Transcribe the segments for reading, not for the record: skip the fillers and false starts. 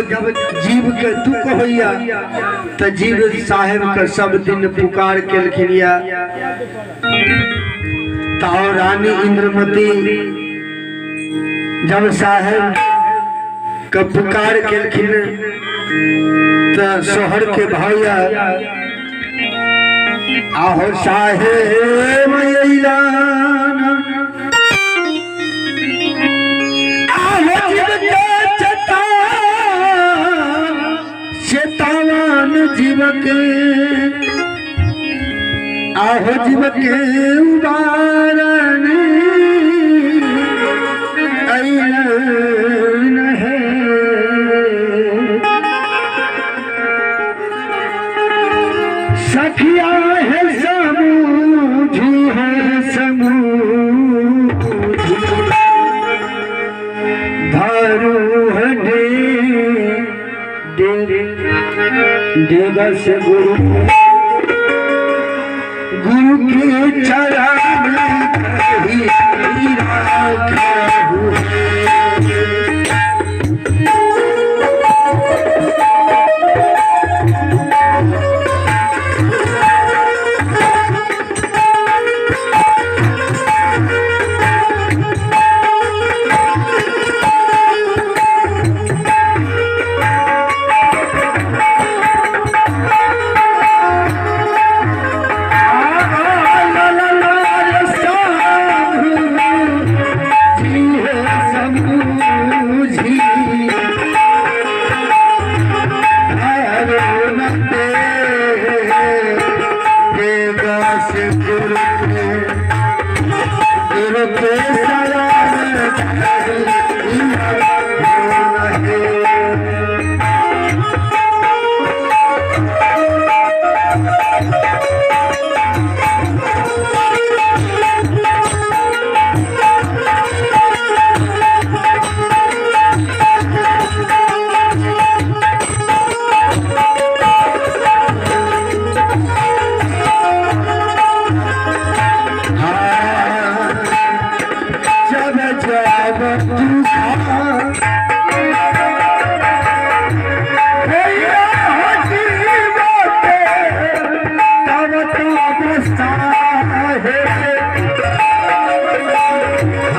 जब जीव के दुख होइया तऽ जीव साहेब के सब दिन पुकार केलखिन या। तऽ रानी इंद्रमती जब साहेब के पुकार केलखिन तऽ सोहर के भैया आहो साहेब अइलान, आहो जीव के चेता चेतावन जीव के, आहो जीव के उबारन अइलान है। सखिया है समूझी है समूझी धरू डे डेगस गुरु गुरु के चरण कही राखहु। जब जब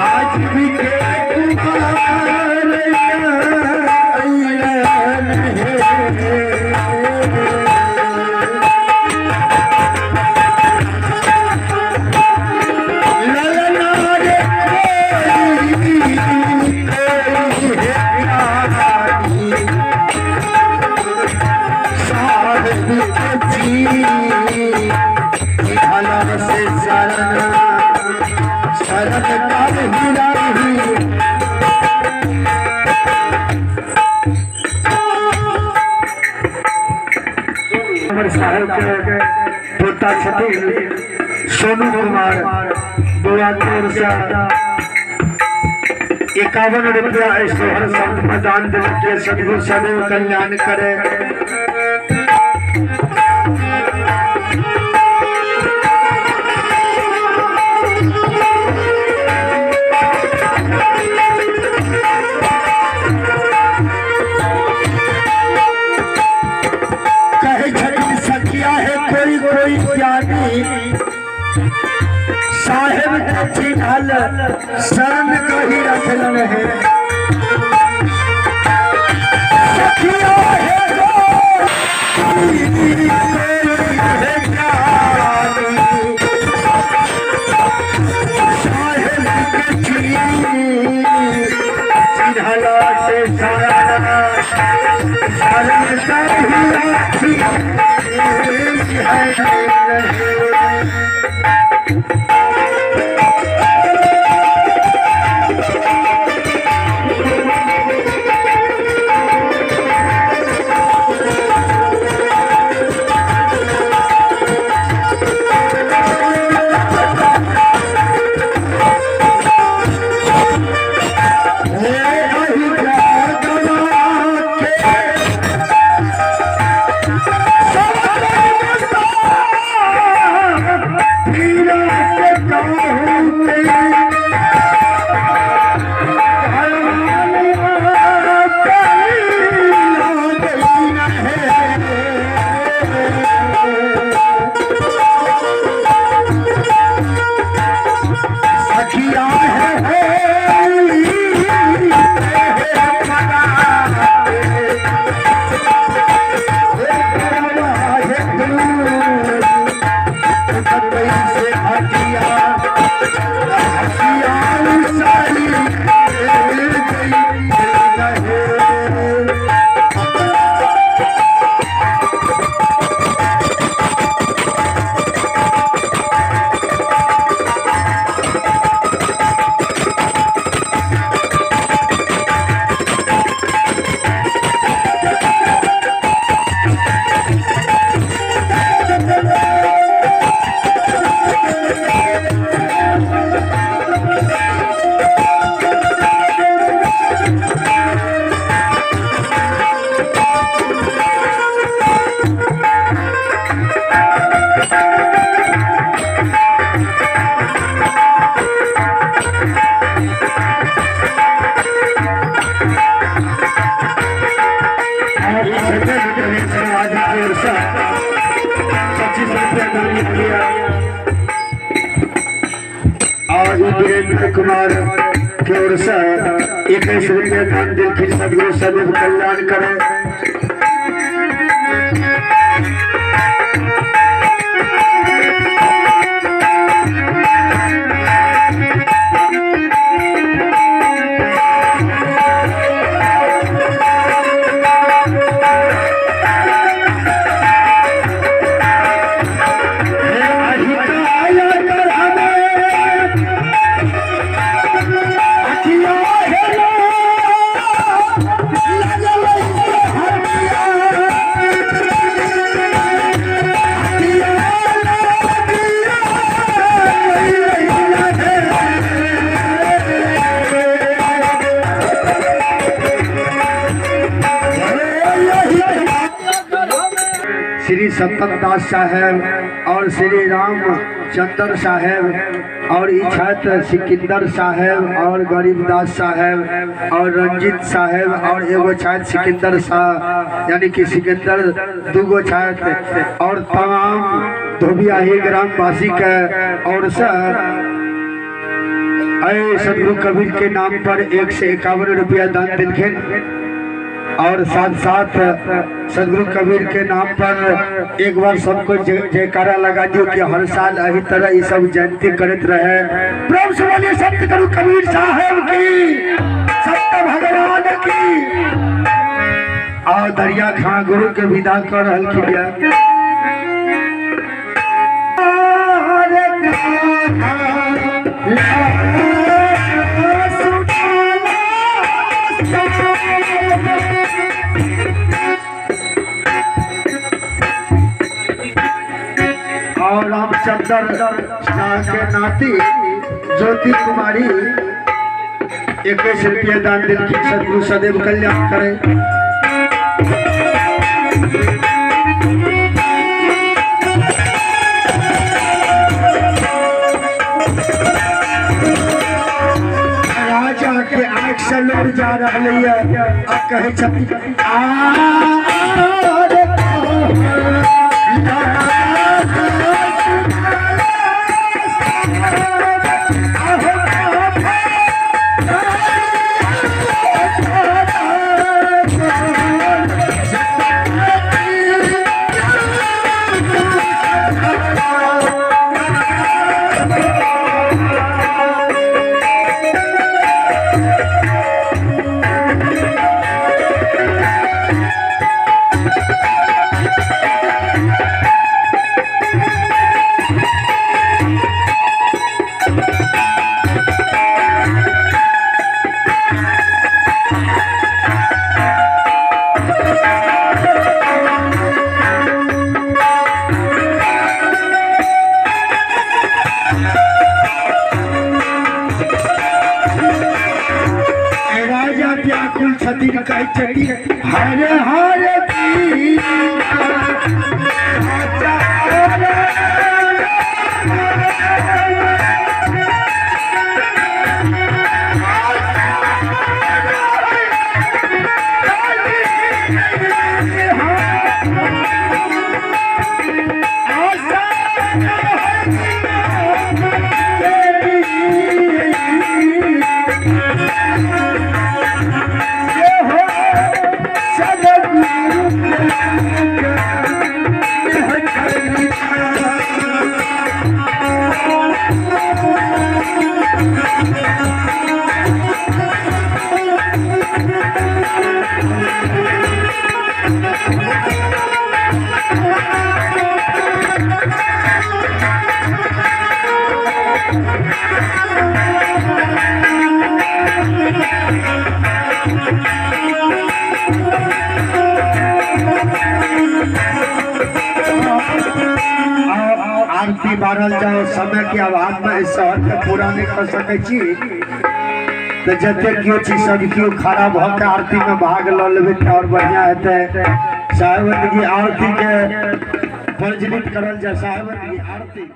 आज भी के कुमार ललना रे कोई कोई है प्यारी साहेब जी भला से शरण शरण कर ही। हमर साहेब के पोता छथिन सोनू कुमार बौआ तोर से 51 रुपया सोहर शब्द में दान देलकै। सदगुरु सदैव कल्याण करे। कहै छथिन सखिया है कोई कोई ज्ञानी साहेब के चिन्हल शरण कही रखलन है। सखिया है कोई कोई है ज्ञानी साहेब के चिन्हल से शरण शरण कही रखी है। हे अहि जगवा के सब फिरा से कहू राजेंद्र कुमार के ओर से 21 रुपया दान दिलखिन। सदगुरु सदैव कल्याण करे। श्री सत्तन दास साहेब और श्री राम चंद्र साहेब और छात्र सिकंदर साहेब और गरीबदास साहेब और रंजीत साहेब और एगो छात्र सिकंदर साहब यानी कि सिकंदर दूगो छात्र और तमाम धोबियाही ग्रामवासी के और सर अय सदगुरु कबीर के नाम पर 151 रुपया दान दिलखिन। और साथ साथ सदगुरु कबीर के नाम पर एक बार सबको जयकारा लगा दियो कि हर साल अही तरह ये सब जयंती करते रहे। प्रेम से बोलिए संत गुरु कबीर साहब की, संत भगवान की। और दरिया खां गुरु के विदा कर रहल। और रामचंद्र शाह के नाती ज्योति कुमारी 21 रुपये दान दिलखिन। सदगुरु सदैव कल्याण करे। राजा के आंख से लोर जा रहा है आ कहे छथिन हरे हरे आरती बारल जाओ। समय के अभाव में इस शहर के पूरा नहीं कर सके छी, तो जते केओ छी सब केओ खड़ा भ के आरती में भाग ल लेबै त और बढ़िया हेतै। साहेब जी आरती के प्रज्वलित करल जाए। साहेब जी आरती।